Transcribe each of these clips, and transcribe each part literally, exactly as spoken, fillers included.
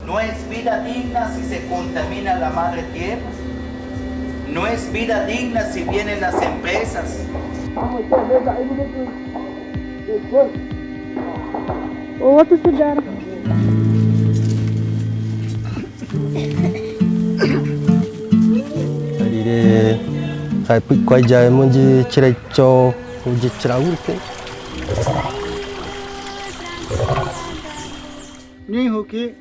No es vida digna si se contamina la madre tierra. No es vida digna si vienen las empresas. What is the data? Arire, ay, püi, kuay ya emun ji chiracho, ji chirawürke. Ni huki.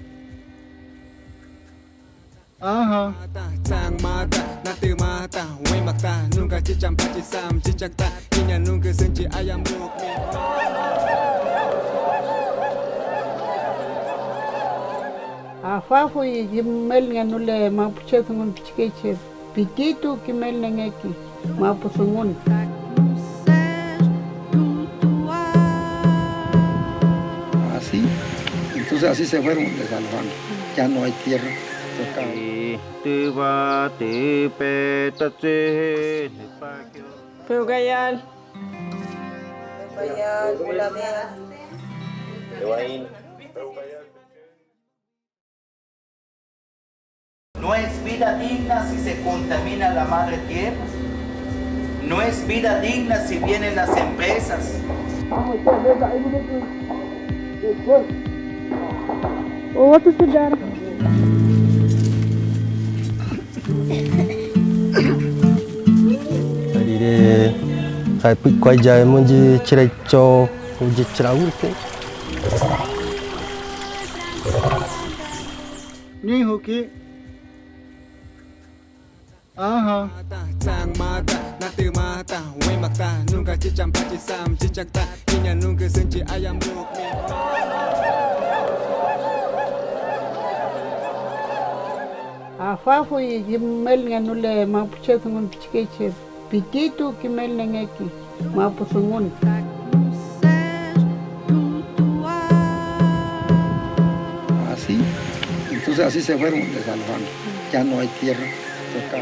Aha. Afafuy kimelngenule mapuche dungun pichikeche, pititu kimelnengeki mapu dungun. Así, entonces así se fueron de San Juan, ya no hay tierra, toca. Tüfa, tüpe, tatse, nüpakio. Pewkayael. Pewkayael, wüla mew. No es vida digna si se contamina la madre tierra. No es vida digna si vienen las empresas. What is the data? Arire, ay, püi, kuay ya emun ji chiracho, ji chirawürke. Ni huki. Aha. Afafuy kimelngenule mapuche dungun pichikeche, pititu kimelnengeki mapu dungun. Así, entonces así se fueron de San Juan, ya no hay tierra, toca.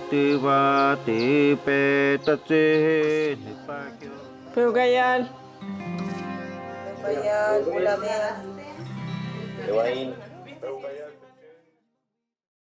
Tüfa, tüpe, tatse, nüpakio. Pewkayael. Pewkayael, wüla mew.